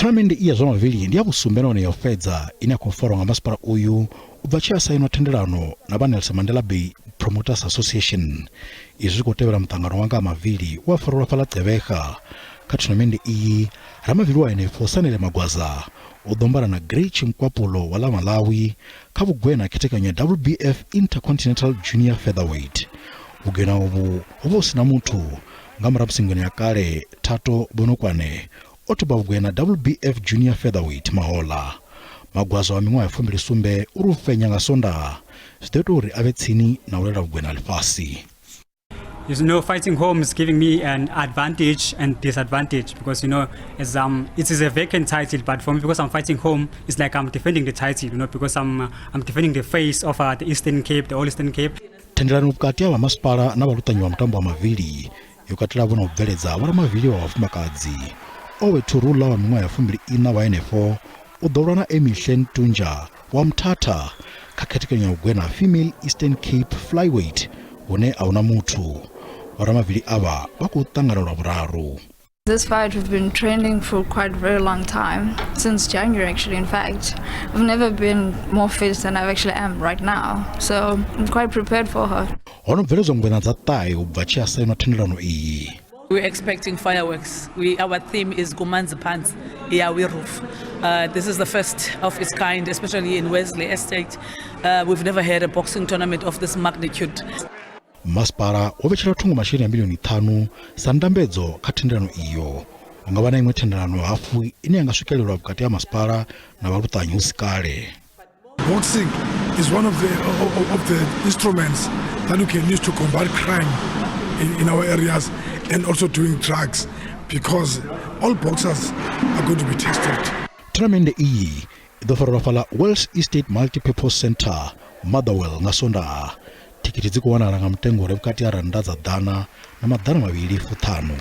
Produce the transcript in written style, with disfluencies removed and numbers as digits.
Thonamennde iyi ya zwa mavili ndi ya vhusumbe nahone ya u fhedza ine ya khou farwa nga masipala uyu u bva tshe ha sainwa thendelano na vha Nelson Mandela Bay Promoters Association. Izwi zwi khou tevhela muṱangano wa nga ha mavili we wa farelwa fhaḽa Gqeberha. Kha thonamennde iyi, ramavili wa henefho Sanele Magwaza u ḓo ombana na Grey Chinkwapulo wa ḽa Malawi kha vhugwena ha khethekanyo ya WBF Intercontinental Junior Featherweight. Vhugwena uvhu ho vha hu si na muthu nga murahu musi ngwena ya kale Thato Bonokwane o thuba vhugwena WBF Junior Featherweight mahoḽa. Magwaza wa miṅwaha ya 27 uri u fhenya nga Sondaha zwi ḓo ita uri a vhe tsini na u lwela vhugwena ha ḽifhasi. Fighting home is giving me an advantage and disadvantage because as it is a vacant title, but for me, because I'm fighting home, it's like I'm defending the title, because I'm defending the face of the Eastern Cape, the All Eastern Cape. Thendelano vhukati ha vha masipala na vhaluṱanyi vha mutambo wa mavili yo katela vho na u bveledza vhoramavili vha vhafumakadzi. Owethu Rula wa miṅwaha ya 24 wa henefho u ḓo lwa na Emihle Ntunja wa Mthatha kha khethekanyo ya vhugwena Female Eastern Cape Flyweight hune a huna muthu. Vhoramavili avha vha khou ṱangana lwa vhuraru. This fight we've been training for quite a very long time, since January actually, in fact. I've never been more fit than I actually am right now, so I'm quite prepared for her. Ho no bveledzwa ngwena dza ṱahe u bva tshi a sainwa thendelano iyi. We're expecting fireworks. Our theme is Kumanzi Pants, Yawi Roof. This is the first of its kind, especially in Wesley Estate. We've never had a boxing tournament of this magnitude. Masipala wo vhetshela thungo masheleni a milioni ṱhanu sa ndambedzo kha thendelano iyo. Hu nga vha na iṅwe thendelano hafhu ine ya nga swikelelwa vhukati ha masipala na vhaluṱanyi hu si kale. Boxing is one of the instruments that we can use to combat crime in our areas and also doing drugs, because all boxers are going to be tested. Thonamennde iyi i ḓo farelwa fhaḽa Wells Estate Multipurpose Centre, Motherwell nga Sondaha. Thikhithi dzi khou wanala nga mutengo ure vhukati ha rannda dza 150.